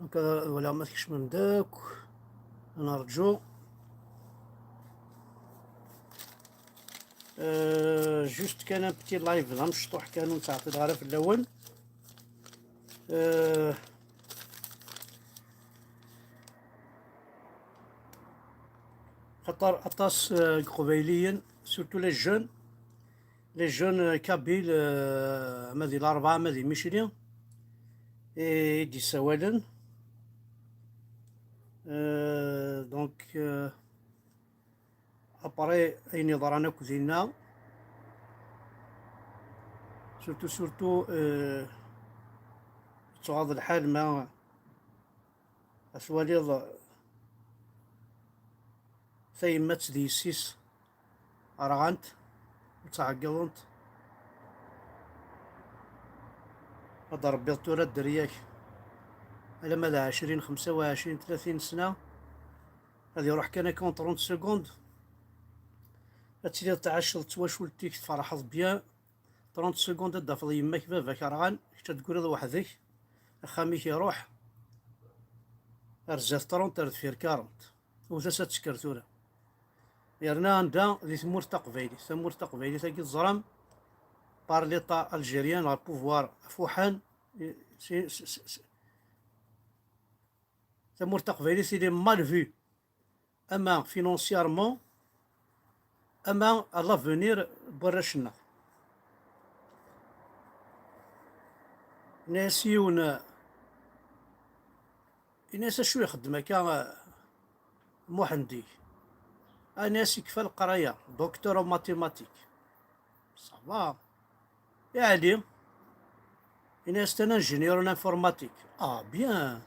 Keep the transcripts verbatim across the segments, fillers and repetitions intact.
Donc, euh, voilà, ma tkecmem-d akk. Nerǧu. Euh, juste kan un petit live d amecṭuḥ kan, ur nettɛeṭṭil ara fell-awen. Euh, Xaṭer aṭas, euh, n Iqbayliyen, surtout les jeunes, les jeunes, euh, kabyles, euh, ama di Larebɛa, ama di Micli, i d-issawalen. Euh, donc, euh, après ayen yeḍran akk dinna, surtout, surtout, euh, yettɣaḍ lḥal ma ad twaliḍ tayemmat d yessi-s rɣant, ur ttɛeggiḍent. Ad d-rebbiḍ tura dderya-k alamma d ɛecrin, xemsa u ɛecrin, tlatin sna, ad iruḥ kan akka en trente secondes, ad tiliḍ tɛaceḍ d twacult-ik, tferḥeḍ bien. Trente secondes ad d-tafeḍ yemma-k, baba-k rɣan, kečč ad d-tegriḍ weḥd-k, axxam-ik iruḥ. Ar zdat trente, ar deffir quarante. Wwet-as ad tekker tura. Yerna anda? Di tmurt taqbaylit. Tamurt taqbaylit-agi teẓram, par l'État algérien, le pouvoir afuḥan, si, si, si, si. Tamurt taqbaylit, il est mal vu, ama financièrement, ama à l'avenir n warrac-nneɣ. Ini-as yiwen, ini-as acu ixeddem akka, uh, Muḥend-ik? Ini-as yekfa leqraya, docteur en mathématiques. Ça va. Et Ali? Ini-as un ingénieur en informatique. Ah, bien.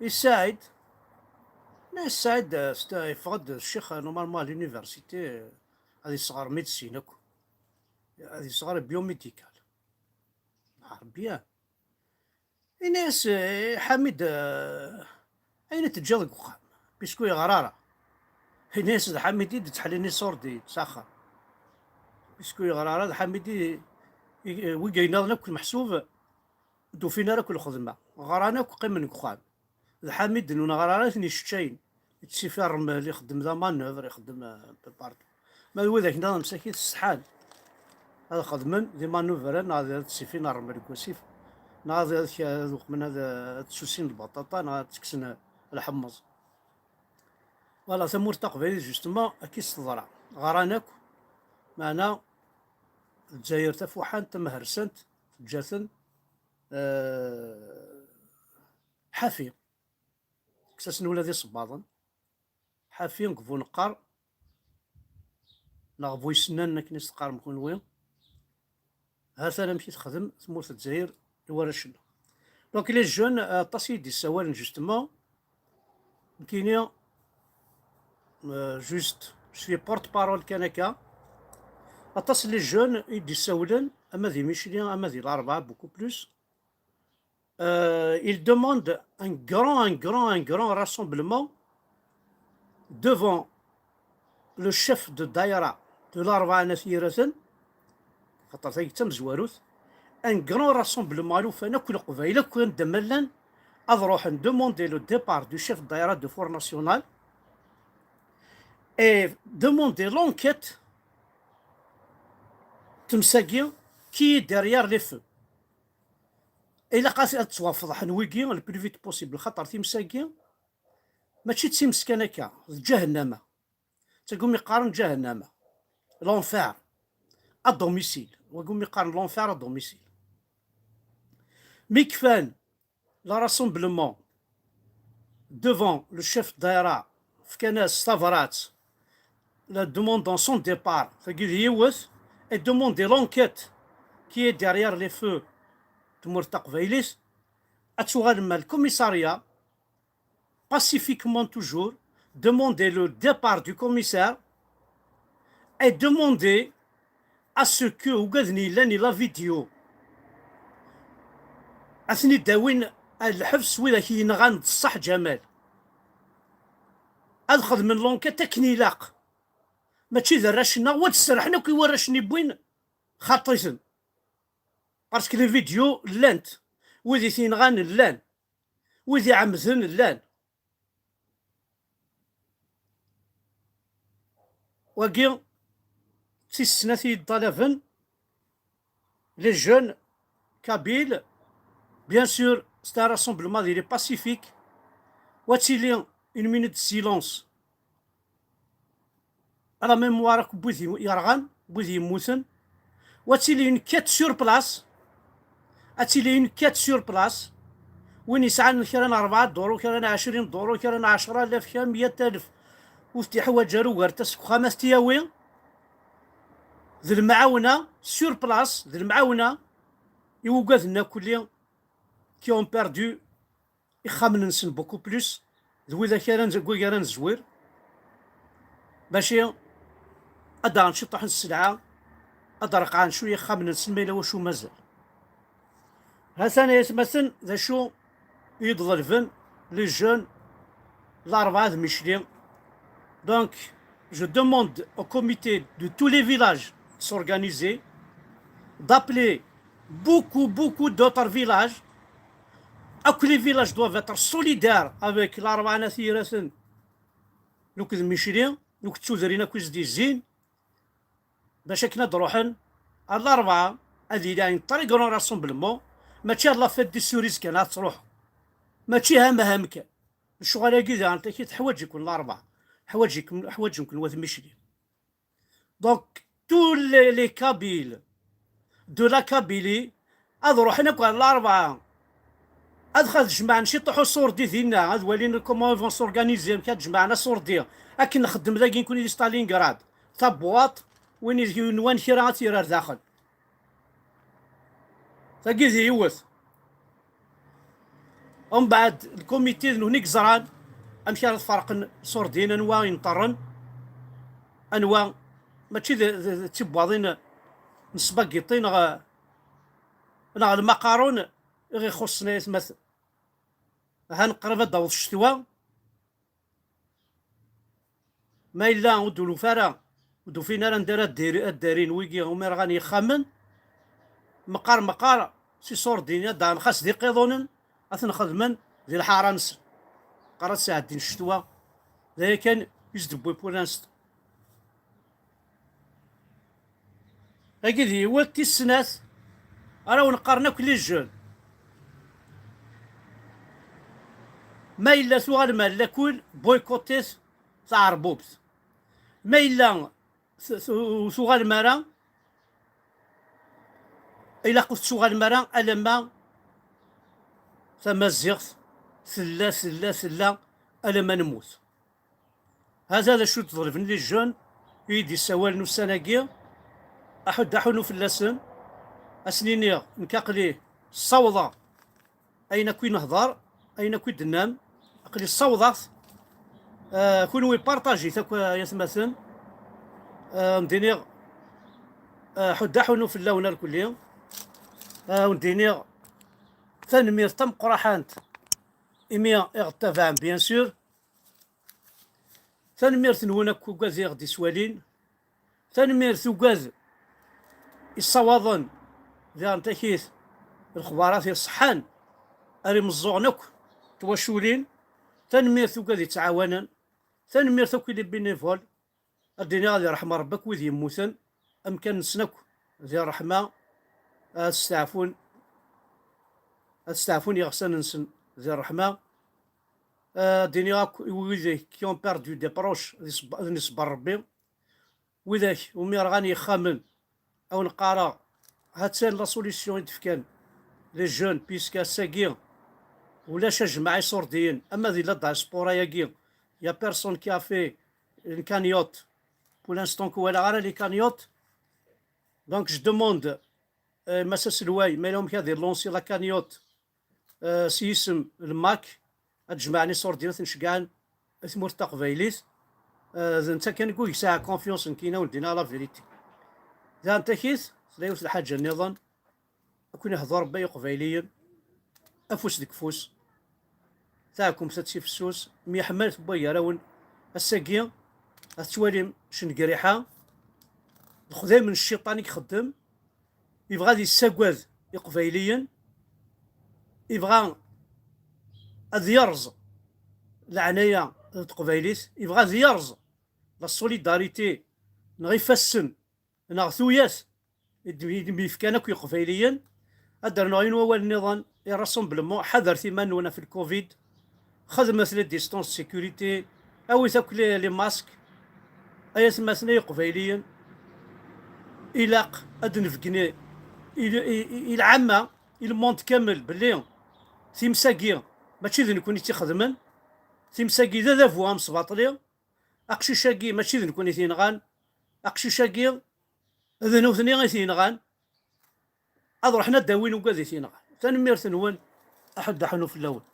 Et Saïd? Ini-as Saïd, euh, c'est un, yeffeɣ-d ccix, euh, normalement à l'université, euh, ad yesɣer médecine akk. Ad yesɣer biomédical. Ah, bien. Ini-as, eh, Ḥamid, eh, ayen i teǧǧiḍ deg uxxam, puisque ur yeɣri ara. Ini-as d Ḥamid i d-yettḥellin iṣurdiyen s axxam. Puisque ur yeɣri ara, d Ḥamid i, i, wi yegnaḍen akk meḥsub, ur d-ufin ara akk lxedma. Ɣran akk, qqimen deg uxxam. D Ḥamid n uneɣrar ara ten-yesseččayen. Yettsifi rrmel, ixeddem d amanœuvre, ixeddem, euh, un peu partout. Ma d widak nniḍen msakit ssetḥan. Ad xedmen d imanuvren, neɣ ad ttsifin rrmel deg wasif, neɣ ad, ad, ad uqmen ad, ad tsusin lbaṭaṭa, neɣ ad ttekksen lḥemmeẓ. Voilà, tamurt taqbaylit, justement, akka i s-teḍra. Ɣran akk, meɛna Lezzayer tafuḥant, tamehersant, teǧǧa-ten, euh, ḥafi. Kkes-asen ula d isebbaḍen. Ḥafi deg bu neqqar, neɣ bu isennanen akken i s-teqqarem kunwi. Ha-t-an amek i texdem tmurt n Lezzayer i warrac-nneɣ. Donc les jeunes, aṭas i yi-d-issawalen justement. Nekkini, euh, juste, je suis porte-parole kan akka. Aṭas les jeunes i d-issawlen, ama di Micli, ama di Larebɛa, beaucoup plus. Euh, il demande un grand, un grand, un grand rassemblement devant le chef de daïra de Larebɛa n At Yiraten, xaṭer tagi d tamezwarut, un grand rassemblement, alufan akk Leqbayel akk anda ma llan, ad ruḥen demander le départ du chef de daïra de Front National et demander l'enquête, temsagi, qui est derrière les feux. Ilaq ad, ad ttwafeḍḥen wigi le plus vite possible, xaṭer timsagi mačči d times kan akka, d ǧahennama. D tagi umi qqaren ǧahennama, l'enfer à domicile. Wagi umi qqaren l'enfer à domicile. Mi kfan le rassemblement devant le chef de daïra, fkan-as tabrat, la demandant son départ, tagi d yiwet, et demander l'enquête qui est derrière les feux de tmurt taqbaylit, ad tuɣalem ar le commissariat, pacifiquement toujours, demander le départ du commissaire et demander à ce que ugaden yellan i la vidéo ad ten-id-awin ar lḥebs, widak yenɣan d ṣṣeḥ Ǧamal. Ad xedmen l'enquête akken ilaq. Mačči d arrac-nneɣ, wa d-serrḥen akk i warrac-nni wwin xaṭ-iten. Parce que les vidéos llant, wid i t-yenɣan llan, wid iɛemmden llan. Wagi d tis snat i yeṭṭalaben. Les jeunes kabyles, bien sûr, c'est un rassemblement, il est pacifique. Wa tili une minute de silence à la mémoire n wid yerɣan, n wid yemmuten. Wa tili une quête sur place. Ad tili une quête sur place. Win yesɛan kra n rebɛa duṛu, kra n ɛecrin duṛu, kra n ɛecra alaf, kra n meyya alef, ur t-iḥwaǧ ara ugar, ta seg uxxam ad t-yawi. D lemɛawna sur place, d lemɛawna i wugaden akk-nni qui ont perdu ixxamen-nsen beaucoup plus d widak ara nz-, deg wigi ara nezwir, mačči ad d-aɣen ciṭuḥ n sselɛa, ad d-reqɛen cwiya ixxamen-nsen ma yella wacu mazal. Ha-t-an ay atmaten d acu i yi-d-ḍelben les jeunes, Larebɛa d Micli. Donc, je demande au comité de tous les villages de s'organiser, d'appeler beaucoup, beaucoup d'autres villages. Akk les villages doivent être solidaires avec Larebɛa n At Yiraten, nekk d Micli, nekk d tudrin akk i s-d-yezzin, bac akken ad d-ruḥen ar Larebɛa, ad yili un très grand rassemblement, mačči ar la fête des cerises kan ad truḥ, mačči ham ham kan. Lecɣal-agi daɣen taki teḥwaǧ-iken Larebɛa, ḥwaǧ-iken, ḥwaǧen-ken wat Micli. Donc, tous les, les Kabyles de la Kabylie ad ruḥen akk ɣer Larebɛa, ad, ad jemɛen ciṭuḥ uṣurdi dinna, ad walin comment ils vont s'organiser, amek ad jemɛen aṣurdi, akken nxeddem dagi nekni di Stalingrad, tabwaṭ, win i yunwan kra ad t-yerr ar daxel. Tagi d yiwet. Umbeɛd, lkumiti d nutni i yeẓran amek ara tferqen iṣurdiyen, anwa inṭerren, anwa mačči d, d, d tibwaḍin n sbagiṭi neɣ, neɣ lmaqarun i ɣ-ixuṣṣen ay atmaten. Ahan qrib ad d-taweḍ ccetwa. Ma yella ur d-ulufi ara, ur d-ufin ara anda ara ddir-, ad ddarin wigi umi rɣan yexxamen, meqqar meqqar s iṣurdiyen ad d-aɣen xas d iqiḍunen, ad ten-xedmen di lḥara-nsen. Meqqar ad sɛeddin ccetwa, d aya kan i s-d-wwi pour l'instant. Agi d yiwet, tis snat, ara wen-qqaren akk les jeunes. Ma yella tuɣalem ar lakul, boycottit taɛerbubt. Ma yella t-, t-, ur tuɣalem ara, ilaq ur tettuɣalem ara alamma tamaziɣt tella, tella, tella, alamma nemmut. Hada d acu d-ḍelben les jeunes i yi-d-yessawalen ussan-agi, aḥuddu aḥunnu fell-asen, ad sen-iniɣ nekk aql-i ssawḍeɣ ayen akk i nehḍer, ayen akk i d-tennam, aql-i ssawḍeɣ-t. Ah, kunwi partajit akk, ay atmaten. Ah, ad wen-d-iniɣ, ah, aḥuddu aḥunnu fell-awen irkelli. Ah, ad wen-d-iniɣ tanemmirt tameqqraḥant imi i ɣ-ttabaɛen, bien sûr. Tanemmirt-nwen akk ugad i ɣ-d-iswalin. Tanemmirt ugad issawaḍen diɣen takit lexbarat iṣeḥḥan ar imeẓẓuɣen akk twaculin. Tanemmirt ugad ittɛawanen. Tanemmirt akk i les bénévoles. Ad d-iniɣ ad iṛḥem Ṛebbi akk wid yemmuten, amkan-nsen akk di ṛṛeḥma, ad steɛfun, ad steɛfun iɣsan-nsen di ṛṛeḥma. Ad d-iniɣ akk i wid qui ont perdu des proches, ad iṣebber, ad iṣebber Ṛebbi. Widak umi rɣan yexxamen, ad wen-qqareɣ, ha-tt-an la solution i d-fkan les jeunes, puisque ass-agi ulac ajmaɛ iṣurdiyen, ama di la diaspora-agi, y a personne qui a fait une cagnotte. Pour l'instant, ur walaɣ ara les cagnottes. Donc, je demande, euh, Mass Aselway, ma yella wamek ad ilansi la cagnotte, euh, s yisem n Mac, ad jemɛen iṣurdiyen, ad ten-ceggɛen i tmurt taqbaylit. Euh, d netta kan i yesɛa confiance, nekkini ad wen-d-iniɣ la vérité. Daɣen takit, tella yiwet lḥaǧa nniḍen, ad ken-ihḍer Rebbi ay Iqbayliyen, afus deg ufus. Taɛkumt ad tif fessus, myeḥmalet n wagarawen. Ass-agi, ad tettwalim cenegriḥa, lexdayem n cciṭan i ixeddem, yebɣa ad yessagad Iqbayliyen, ibɣa ad yerẓ leɛnaya d teqbaylit, ibɣa ad yerẓ la solidarité neɣ ifassen neɣ tuyat i d-, i d-, i d-yefkan akk Iqbayliyen. Ad d-rnuɣ yiwen wawal nniḍen, i rassemblement, ḥadret iman-nwen ɣef lcovid, xedmet les distances de sécurité, awit akk les, les masques. Ay atmaten ay Iqbayliyen, ilaq ad d-nebgni i, i, i, i lɛamma, i lmond kamel, belli times-agi mačči d nekkni i tt-ixedmen, times-agi d adabu amesbaṭli, aqcic-agi mačči d nekkni i t-yenɣan, aqcic-agi d nutni i t-yenɣan, ad ruḥen ad d-awin ugad i t-yenɣan. Tanemmirt-nwen, aḥuddu aḥunnu fell-awen.